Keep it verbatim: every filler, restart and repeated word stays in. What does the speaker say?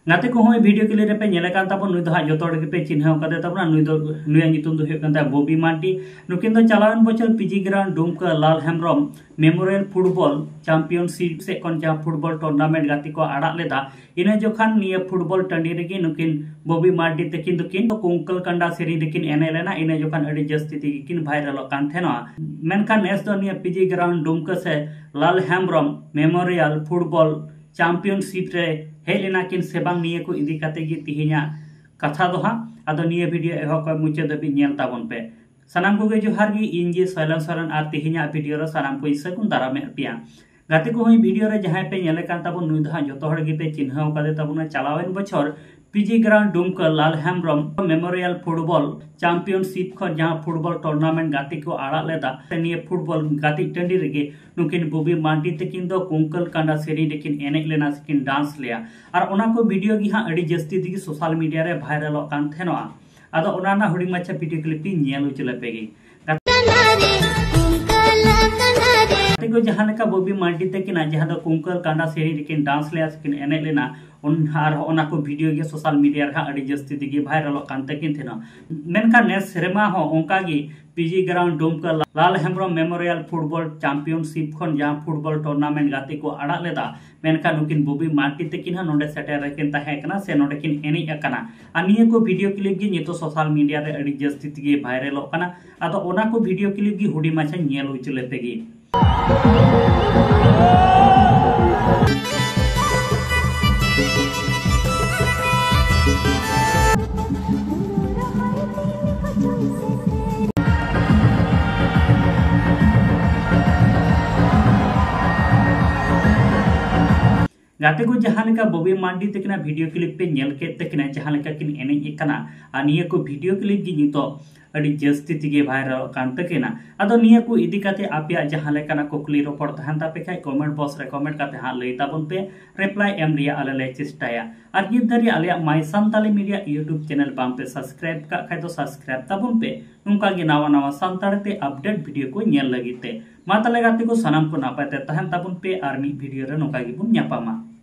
ᱜᱟᱛᱮ ᱠᱚ, ᱦᱚᱸᱜᱼᱚᱭ video clip ᱨᱮᱯᱮ ᱧᱮᱞᱮ ᱠᱟᱱ ᱛᱟᱵᱚᱱ, ᱱᱩᱭ ᱫᱚ ᱦᱟᱸᱜ ᱡᱚᱛᱚ ᱦᱚᱲ ᱜᱮᱯᱮ ᱪᱤᱱᱦᱟᱹᱣ ᱠᱟᱫᱮ ᱛᱟᱵᱚᱱᱟ᱾ ᱱᱩᱭ ᱫᱚ, ᱱᱩᱭᱟᱜ ᱧᱩᱛᱩᱢ ᱫᱚ ᱦᱩᱭᱩᱜ ᱠᱟᱱ ᱛᱟᱭᱟ ᱵᱚᱵᱤ ᱢᱟᱨᱰᱤ᱾ ᱱᱩᱠᱤᱱ ᱫᱚ ᱪᱟᱞᱟᱣᱮᱱ ᱵᱚᱪᱷᱚᱨ ᱯᱤᱡᱤ ᱜᱨᱟᱣᱩᱱᱰ ᱰᱩᱢᱠᱟ ᱞᱟᱞ ᱦᱮᱢᱵᱨᱚᱢ ᱢᱮᱢᱳᱨᱤᱭᱟᱞ ᱯᱷᱩᱴᱵᱚᱞ ᱪᱟᱢᱯᱤᱭᱚᱱᱥᱤᱯ ᱥᱮᱫ ᱠᱷᱚᱱ ᱡᱟᱦᱟᱸ ᱯᱷᱩᱴᱵᱚᱞ ᱴᱩᱨᱱᱟᱢᱮᱱᱴ ᱜᱟᱛᱮ ᱠᱚ ᱟᱲᱟᱜ ᱞᱮᱫᱟ, ᱤᱱᱟᱹ ᱡᱚᱠᱷᱟᱱ ᱱᱤᱭᱟᱹ ᱯᱷᱩᱴᱵᱚᱞ ᱴᱟᱺᱰᱤ ᱨᱮᱜᱮ ᱱᱩᱠᱤᱱ ᱵᱚᱵᱤ ᱢᱟᱨᱰᱤ ᱛᱟᱹᱠᱤᱱ ᱫᱚᱠᱤᱱ ᱠᱩᱝᱠᱟᱹᱞ ᱠᱟᱸᱰᱟ ᱥᱮᱨᱮᱧ ᱨᱮᱠᱤᱱ ᱮᱱᱮᱡ ᱞᱮᱱᱟ᱾ ᱤᱱᱟᱹ ᱡᱚᱠᱷᱟᱱ ᱟᱹᱰᱤ ᱡᱟᱹᱥᱛᱤ ᱛᱮᱜᱮ ᱠᱤᱱ ᱵᱷᱟᱭᱨᱟᱞᱚᱜ ᱠᱟᱱ ᱛᱟᱦᱮᱱᱟ᱾ ᱢᱮᱱᱠᱷᱟᱱ ᱱᱮᱥ ᱫᱚ ᱱᱤᱭᱟᱹ ᱯᱤᱡᱤ ᱜᱨᱟᱣᱩᱱᱰ ᱰᱩᱢᱠᱟ ᱥᱮ ᱞᱟᱞ ᱦᱮᱢᱵᱨᱚᱢ ᱢᱮᱢᱳᱨᱤᱭᱟᱞ ᱯᱷᱩᱴᱵᱚᱞ ᱪᱟᱢᱯᱤᱭᱚᱱᱥᱤᱯ ᱨᱮ ᱦᱮᱡ ᱞᱮᱱᱟ ᱠᱤᱱ ᱥᱮ ᱵᱟᱝ, ᱱᱤᱭᱟᱹ ᱠᱚ ᱤᱫᱤ ᱠᱟᱛᱮ ᱜᱮ ᱛᱮᱦᱮᱧᱟᱜ ᱠᱟᱛᱷᱟ ᱫᱚ ᱦᱟᱸᱜ᱾ ᱟᱫᱚ ᱱᱤᱭᱟᱹ video ᱮᱦᱚᱵ ᱠᱷᱚᱱ ᱢᱩᱪᱟᱹᱫ ᱫᱷᱟᱹᱵᱤᱡ ᱧᱮᱞ ᱛᱟᱵᱚᱱ ᱯᱮ᱾ ᱥᱟᱱᱟᱢ ᱠᱚᱜᱮ ᱡᱚᱦᱟᱨ ᱜᱮ, ᱤᱧ ᱜᱮ ᱥᱚᱭᱞᱚᱱ ᱥᱚᱨᱮᱱ, ᱟᱨ ᱛᱮᱦᱮᱧᱟᱜ video ᱨᱮ ᱥᱟᱱᱟᱢ ᱠᱚ ᱤᱧ ᱥᱟᱹᱜᱩᱱ ᱫᱟᱨᱟᱢᱮᱫ ᱯᱮᱭᱟ᱾ ᱜᱟᱛᱮ ᱠᱚ, ᱦᱚᱸᱜᱼᱚᱭ video ᱨᱮ ᱡᱟᱦᱟᱸᱭ ᱯᱮ ᱧᱮᱞᱮ ᱠᱟᱱ ᱛᱟᱵᱚᱱ, ᱱᱩᱭ ᱫᱚ ᱦᱟᱸᱜ ᱡᱚᱛᱚ ᱦᱚᱲ ᱜᱮᱯᱮ ᱪᱤᱱᱦᱟᱹᱣ ᱠᱟᱫᱮ ᱛᱟᱵᱚᱱᱟ᱾ ᱪᱟᱞᱟᱣᱮᱱ ᱵᱚᱪᱷᱚᱨ ᱯᱤᱡᱤ ᱜᱨᱟᱣᱩᱱᱰ ᱰᱩᱢᱠᱟ ᱞᱟᱞ ᱦᱮᱢᱵᱨᱚᱢ ᱢᱮᱢᱳᱨᱤᱭᱟᱞ ᱯᱷᱩᱴᱵᱚᱞ ᱪᱟᱢᱯᱤᱭᱚᱱᱥᱤᱯ ᱠᱷᱚᱱ ᱡᱟᱦᱟᱸ ᱯᱷᱩᱴᱵᱚᱞ ᱴᱩᱨᱱᱟᱢᱮᱱᱴ ᱜᱟᱛᱮ ᱠᱚ ᱟᱲᱟᱜ ᱞᱮᱫᱟ, ᱱᱤᱭᱟᱹ ᱯᱷᱩᱴᱵᱚᱞ ᱜᱟᱛᱮ ᱴᱟᱺᱰᱤ ᱨᱮᱜᱮ ᱱᱩᱠᱤᱱ ᱵᱚᱵᱤ ᱢᱟᱨᱰᱤ ᱛᱟᱹᱠᱤᱱ ᱫᱚ ᱠᱩᱝᱠᱟᱹᱞ ᱠᱟᱸᱰᱟ ᱥᱮᱨᱮᱧ ᱨᱮᱠᱤᱱ ᱮᱱᱮᱡ ᱞᱮᱱᱟ ᱥᱮᱠᱤᱱ ᱰᱟᱱᱥ ᱞᱮᱭᱟ᱾ ᱟᱨ ᱚᱱᱟ ᱠᱚ video ᱜᱮ ᱦᱟᱸᱜ ᱟᱹᱰᱤ ᱡᱟᱹᱥᱛᱤ ᱛᱮᱜᱮ ᱥᱳᱥᱟᱞ ᱢᱤᱰᱤᱭᱟ ᱨᱮ ᱵᱷᱟᱭᱨᱟᱞᱚᱜ ᱠᱟᱱ ᱛᱟᱦᱮᱱᱚᱜᱼᱟ᱾ ᱟᱫᱚ ᱚᱱᱟ ᱨᱮᱱᱟᱜ ᱦᱩᱰᱤᱧ ᱢᱟᱪᱷᱟ video clip ᱤᱧ ᱧᱮᱞ ᱦᱚᱪᱚ ᱞᱮᱯᱮ ᱜᱮ᱾ ᱜᱟᱛᱮ ᱠᱚ, ᱡᱟᱦᱟᱸ ᱞᱮᱠᱟ ᱵᱚᱵᱤ ᱢᱟᱨᱰᱤ ᱛᱟᱹᱠᱤᱱᱟᱜ ᱡᱟᱦᱟᱸ ᱫᱚ ᱠᱩᱝᱠᱟᱹᱞ ᱠᱟᱸᱰᱟ ᱥᱮᱨᱮᱧ ᱨᱮᱠᱤᱱ ᱰᱟᱱᱥ ᱞᱮᱭᱟ ᱥᱮᱠᱤᱱ ᱮᱱᱮᱡ ᱞᱮᱱᱟ, ᱚᱱ-, ᱟᱨ ᱚᱱᱟ ᱠᱚ video ᱜᱮ ᱥᱳᱥᱟᱞ ᱢᱤᱰᱤᱭᱟ ᱨᱮ ᱦᱟᱸᱜ ᱟᱹᱰᱤ ᱡᱟᱹᱥᱛᱤ ᱛᱮᱜᱮ ᱵᱷᱟᱭᱨᱟᱞᱚᱜ ᱠᱟᱱ ᱛᱟᱹᱠᱤᱱ ᱛᱟᱦᱮᱱᱟ᱾ ᱢᱮᱱᱠᱷᱟᱱ ᱱᱮᱥ ᱥᱮᱨᱢᱟ ᱦᱚᱸ ᱚᱱᱠᱟ ᱜᱮ ᱯᱤᱡᱤ ᱜᱨᱟᱣᱩᱱᱰ ᱰᱩᱢᱠᱟ ᱞᱟᱞ ᱦᱮᱢᱵᱨᱚᱢ ᱢᱮᱢᱳᱨᱤᱭᱟᱞ ᱯᱷᱩᱴᱵᱚᱞ ᱪᱟᱢᱯᱤᱭᱚᱱᱥᱤᱯ ᱠᱷᱚᱱ ᱡᱟᱦᱟᱸ ᱯᱷᱩᱴᱵᱚᱞ ᱴᱩᱨᱱᱟᱢᱮᱱᱴ ᱜᱟᱛᱮ ᱠᱚ ᱟᱲᱟᱜ ᱞᱮᱫᱟ, ᱢᱮᱱᱠᱷᱟᱱ ᱱᱩᱠᱤᱱ ᱵᱚᱵᱤ ᱢᱟᱨᱰᱤ ᱛᱟᱹᱠᱤᱱ ᱦᱚᱸ ᱱᱚᱰᱮ ᱥᱮᱴᱮᱨ ᱨᱮᱠᱤᱱ ᱛᱟᱦᱮᱸ ᱠᱟᱱᱟ ᱥᱮ ᱱᱚᱰᱮ ᱠᱤᱱ ᱮᱱᱮᱡ ᱟᱠᱟᱱᱟ᱾ ᱟᱨ ᱱᱤᱭᱟᱹ ᱠᱚ video clip ᱜᱮ ᱱᱤᱛᱚᱜ ᱥᱳᱥᱟᱞ ᱢᱤᱰᱤᱭᱟ ᱨᱮ ᱟᱹᱰᱤ ᱡᱟᱹᱥᱛᱤ ᱛᱮᱜᱮ ᱵᱷᱟᱭᱨᱟᱞᱚᱜ ᱠᱟᱱᱟ᱾ ᱟᱫᱚ ᱚᱱᱟ ᱠᱚ video clip ᱜᱮ ᱦᱩᱰᱤᱧ ᱢᱟᱪᱷᱟ ᱧᱮᱞ ᱦᱚᱪᱚ ᱞᱮᱯᱮ ᱜᱮ᱾ ᱜᱟᱛᱮ ᱠᱚ, ᱡᱟᱦᱟᱸ ᱞᱮᱠᱟ ᱵᱚᱵᱤ ᱢᱟᱨᱰᱤ ᱛᱟᱹᱠᱤᱱᱟᱜ video clip ᱯᱮ ᱧᱮᱞ ᱠᱮᱫ ᱛᱟᱹᱠᱤᱱᱟ, ᱡᱟᱦᱟᱸ ᱞᱮᱠᱟ ᱠᱤᱱ ᱮᱱᱮᱡ ᱮᱫ ᱠᱟᱱᱟ, ᱟᱨ ᱱᱤᱭᱟᱹ ᱠᱚ video clip ᱜᱮ ᱱᱤᱛᱚᱜ ᱟᱹᱰᱤ ᱡᱟᱹᱥᱛᱤ ᱛᱮᱜᱮ ᱵᱷᱟᱭᱨᱟᱞᱚᱜ ᱠᱟᱱ ᱛᱟᱹᱠᱤᱱᱟ᱾ ᱟᱫᱚ ᱱᱤᱭᱟᱹ ᱠᱚ ᱤᱫᱤ ᱠᱟᱛᱮ ᱟᱯᱮᱭᱟᱜ ᱡᱟᱦᱟᱸ ᱞᱮᱠᱟᱱᱟᱜ ᱠᱩᱠᱞᱤ ᱨᱚᱯᱚᱲ ᱛᱟᱦᱮᱱ ᱛᱟᱯᱮ ᱠᱷᱟᱡ, comment box ᱨᱮ comment ᱠᱟᱛᱮ ᱦᱟᱸᱜ ᱞᱟᱹᱭ ᱛᱟᱵᱚᱱ ᱯᱮ, reply ᱮᱢ ᱨᱮᱭᱟᱜ ᱟᱞᱮ ᱞᱮ ᱪᱮᱥᱴᱟᱭᱟ᱾ ᱟᱨ ᱱᱤᱛ ᱫᱷᱟᱹᱨᱤᱡ ᱟᱞᱮᱭᱟᱜ My Santali Media YouTube channel ᱵᱟᱝ ᱯᱮ subscribe ᱠᱟᱜ ᱠᱷᱟᱡ ᱫᱚ subscribe ᱛᱟᱵᱚᱱ ᱯᱮ, ᱱᱚᱝᱠᱟ ᱜᱮ ᱱᱟᱣᱟ ᱱᱟᱣᱟ ᱥᱟᱱᱛᱟᱲ ᱛᱮ update video ᱠᱚ ᱧᱮᱞ ᱞᱟᱹᱜᱤᱫ ᱛᱮ᱾ ᱢᱟ ᱛᱟᱦᱞᱮ ᱜᱟᱛᱮ ᱠᱚ, ᱥᱟᱱᱟᱢ ᱠᱚ ᱱᱟᱯᱟᱭ ᱛᱮ ᱛᱟᱦᱮᱱ ᱛᱟᱵᱚᱱ ᱯᱮ, ᱟᱨ ᱢᱤᱫ video ᱨᱮ ᱱᱚᱝᱠᱟ ᱜᱮᱵᱚᱱ ᱧᱟᱯᱟᱢᱟ᱾